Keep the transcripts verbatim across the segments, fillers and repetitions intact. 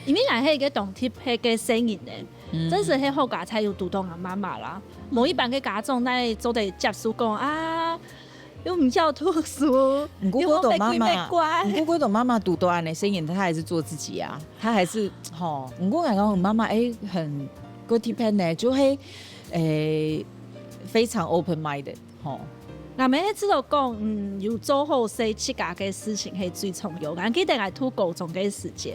因為𠊎係一個當特別个細人呢，真係係好佳才有堵到𠊎媽媽啦。無一般个家長哪做得接受講啊，又毋曉讀書，毋過佢个媽媽，毋過佢个媽媽堵到恁樣，細人，她還是做自己啊，她還是吼，毋過𠊎講媽媽哎，很个特別呢，就係誒非常 open minded。 吼。𠊎乜係知道講，嗯，有做好勢自家个事情係最重要。𠊎記得𠊎讀高中个時節，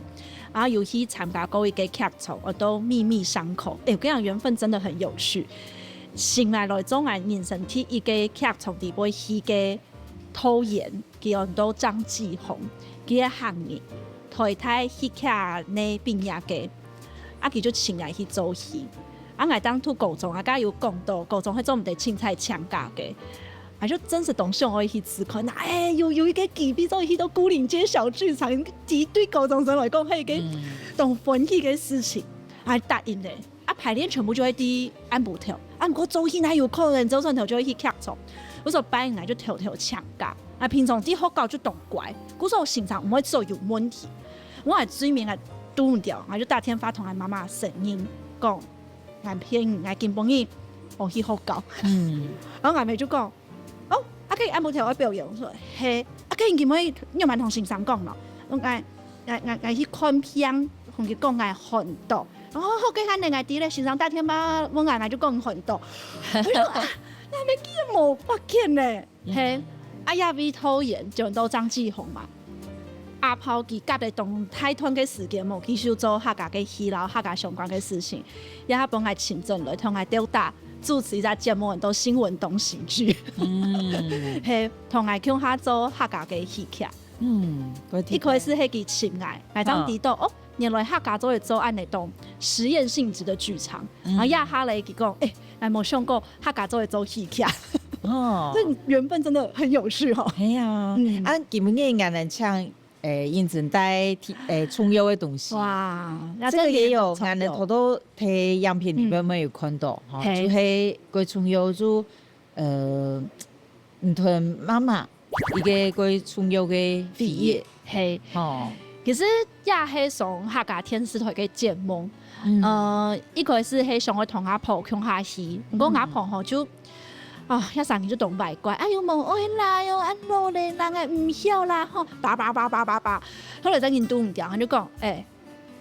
啊，有去參加過一個劇場，安到《秘密傷口》。哎，我跟你講，緣分真的很有趣。先來來做𠊎人生第一個劇場裡背去个導演，佢安到張繼鴻，佢个客人，台大戲劇系畢業个，啊，佢就請𠊎去做戲。啊，𠊎當讀高中，啊，剛有講到，高中係做毋得凊彩請假个。 啊，就真係當想愛去試看，哎，有有一個機會做去到牯嶺街小劇場，對高中生來講，係一個當歡喜个事情，啊，答應咧。啊，排練全部就會在暗晡頭，啊，毋過做戲哪有可能朝晨頭就會去劇場？𠊎說拜五就偷偷請假，啊，平常在學校就當乖，故所行程毋會做有問題。𠊎最尾𠊎堵毋著，𠊎就打電話同𠊎媽媽承認，講𠊎騙你，𠊎今晡日無去學校。嗯，然後𠊎姆就講， 哦，啊，該暗晡頭愛表演，𠊎說係，啊，該你今晡日仰般同先生講咯？𠊎𠊎𠊎𠊎去看病，同佢講𠊎寒著。哦，好，該恁樣𠊎知咧，先生打電話問𠊎，𠊎就講寒著。𠊎就啊，𠊎姆竟然無發現咧，係，啊，這位導演就安到張繼鴻嘛。 阿炮佢隔了當大段个時間無繼續做客家个戲摎客家相關个事情，這下分𠊎請轉來同𠊎鬥打主持一隻節目，安到新聞東西劇，係同𠊎共下做客家个戲劇。嗯，一開始係佢請𠊎，𠊎正知道哦，原來客家做得做恁樣當實驗性質个劇場。然後這下咧佢講，哎，𠊎無想過客家做得做戲劇。哦，這緣分真的很有趣吼。係啊，啊，今晡日𠊎等請 誒，認真帶誒重要个東西。哇，這個也有，𠊎等頭到在影片裡面有看到，吼，就係最重要就呃，你同媽媽一個最重要个回憶，係，吼，其實也係上客家電視台个節目，呃，一開始係想愛同阿婆共下去，毋過阿婆吼就 啊，這聲音就當壞怪，哎喲，無愛啦喲，恁老咧，人也毋曉啦，吼，叭叭叭叭叭叭。後來正經堵毋著，佢就講，哎，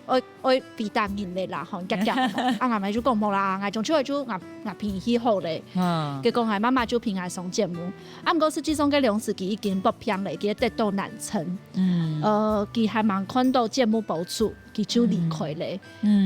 愛愛回答人咧啦，吼，遽遽。啊，𠊎姆就講無啦，𠊎將就就𠊎𠊎陪佢去好咧。結果𠊎媽媽就陪𠊎上節目，啊，毋過實際上該兩時佢已經發病咧，佢得到癌症，呃，佢還吂看到節目播出，佢就離開咧。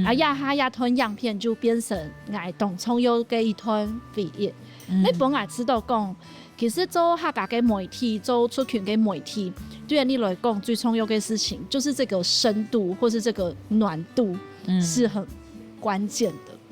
啊，這下這段影片就變成𠊎當重要个一段回憶。你分𠊎知道講，其實做客家个媒體，做族群个媒體，對於你來講最重要个事情，就是這個深度或是這個暖度是很關鍵的。